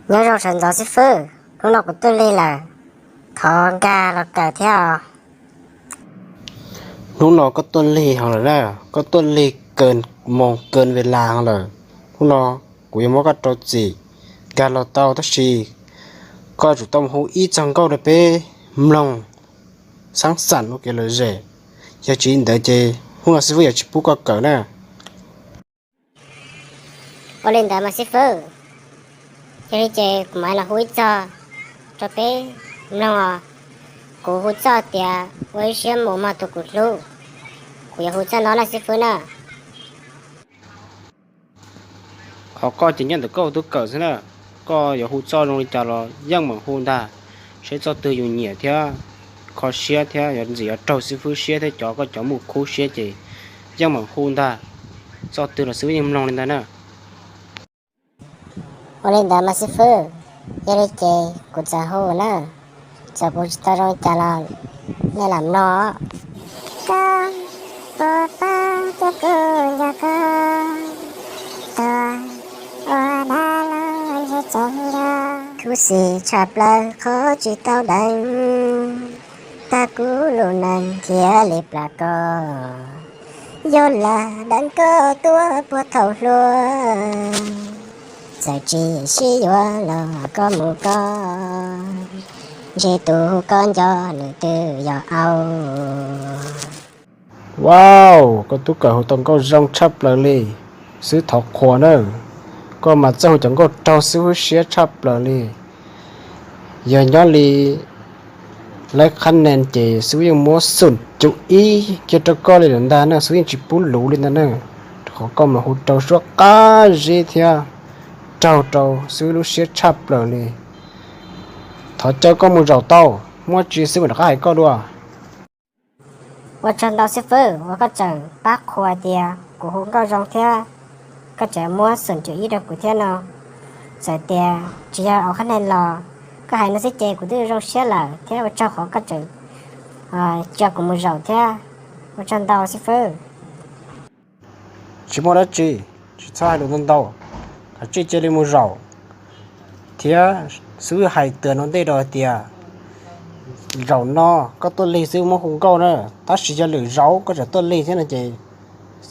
Nyob zoo sawv ntxov xib fwb, hnub no kuv tuaj lig lawm, thov nkag los kawm thiab os. Hnub no koj tuaj lig heev lawm na, koj tuaj lig kawg moos kawg ve las heev lawm. Hnub no kuv yuav muab koj rau txim, nkag los tau tab sis koj tsum tau mus hu ib txog nkauj rau peb mloog xaab xam ua kev lom zem, yog tsis li ntawd ces hnub no xib fwb yuav tsis pub koj kawm na. Ua li ntawd mas xib fwb, yog li ces kuv mam los hu ib txog rau peb mloog os. Kuv hu txoj tias ua ib siab mus mog tus kuv hlub, kuv yuav hu txoj no na xib fwb na. Qhov koj ces nyob ntawm koj ua tub kawm xwb na, koj yuav hu txoj zoo li cas los yeej meem hu ntag, saib txoj twg yus nyiam thiab kho siab thiab yuav ntxim yuav raug xib fwb siab thiab cov koj cov mus khub siab ces yeej meem hu ntag, txoj twg los xib fwb yeej mloog li ntag na. Ua li ntawd mas xib fwb, yog li ces kuv txawm hu na, txawm kuv tsis tau zoo li cas los nej lam mloog. Koj puas paub tias kuv nco koj, tuaj ua dab los ntshe tseem yog khuv xim tshaj plaws qhov tsis tau deev, tag kuv lub neej khiav li plam koj, yuav lam deev koj tuaj puag thaum hluas, txawm tsis sib yuav los koj mus koj, ntshe tus koj nco nws twb yog aub. Wow, koj tub kawm hu tau nkauj zoo tshaj plaws li, xib fwb thov qhuas na, koj mas txawj hu cov nkauj raug xib fwb siab tshaj plaws li. Yog nyob li lawv qhab nees ces xib fwb yeej muab xoom cum ib kiag rau koj li lawm ntag na, xib fwb yeej tsis pub luv li ntag na, rau qhov koj mas hu rau suab qab zib thiab raug rau xib fwb lub siab tshaj plaws li. Thov caw koj mus zaum tau, muaj tsi xib fwb mam rov qab hais koj dua. Ua tsaug ntau xib fwb uas koj tseem pab qhuas tias kuv hu nkauj zoo thiab koj tseem muab xoom cum ib rau kuv thiab no. Txawm tias tsis yog aus qhab nees los koj hais no xwb ces kuv twb zoo siab lawm thiab ua tsaug qhov koj tseem coj kuv mus zaum thiab. Ua tsaug ntau xib fwb. Tsis muaj dab tsi, tsis txhob hais lus ntau ntau, kav tsij cia li mus zaum. Thiab xib fwb hais tawm no ntej rau hais tias zaum no koj tuaj lig xib fwb muab hu nkauj na, tab sis yog lwm zaus koj tseem tuaj lig thiab no ces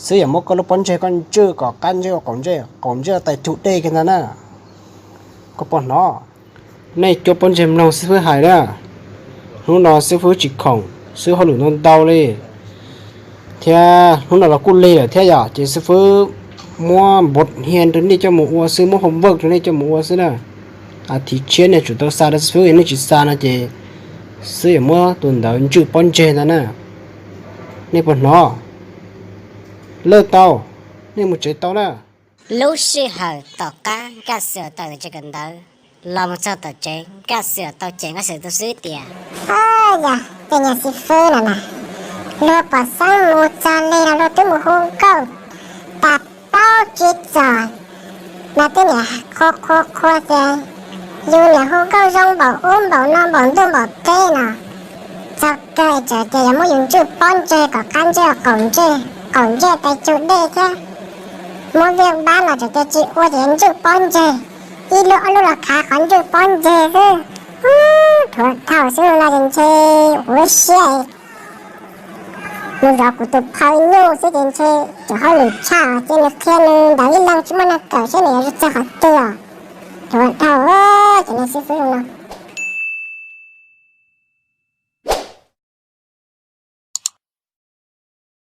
xib fwb yuav muab koj lub pob ntseg koj ntswj kom qab ntsej ua qaum ntsej, qaum ntsej ua tais cug dej kiag ntag na. Koj puas hnov? Nej cov pob ntseg mloog xib fwb hais na, hnub no xib fwb tsis khoom, xib fwb hauj lwm ntau ntau li, thiab hnub no los kuj lig lawm thiab yom, ces xib fwb muab npov hia rau nej coj mus ua xwb, muab homework rau nej coj mus ua xwb na. As thiv tshiab nej tsum tau xa rau xib fwb, yog nej tsis xa no ces xib fwb yuav muab tus ntawd ntswj pob ntseg ntag na. Nej puas hnov? Lawj tau, nej mus tsev tau na. Lub sij hawm tom qab Nkaj Xwm tau tawm tsev kawm ntawv los mus txog tom tsev, Nkaj Xwm tau cem Nkaj Xwm tus xib fwb tias, Yog tej niag xib fwb no na, luag pom xeeb mus txog li no luag twb mus hu nkauj tas plaub tsib txog, no twb niam qhuas qhuas qhuas tias yus niam hu nkauj zoo npaum ub npaum no npaum ntuj npaum teb no, txog kawg txawm tias yog muab yus ntswj pob ntseg kom qab ntsej qaum ntsej, qaum ntsej tais cug dej thiab. Muab viaj pab los txawm tias tsis ua ces yog ntswj pob ntseg, ib lub ob lub los khav qhov ntswj pob ntseg xwb. Thuav dhau xwb no ces ntshe ua siab mus zov kuv tus phaj nyuj xwb ces ntshe tseem hauj lwm tshaj ces nws qhia nws ntawd ib leeg tsis muaj neeg kawm seb nws yuav txog qhov twg os. Thuav dhau ces niag xib fwb no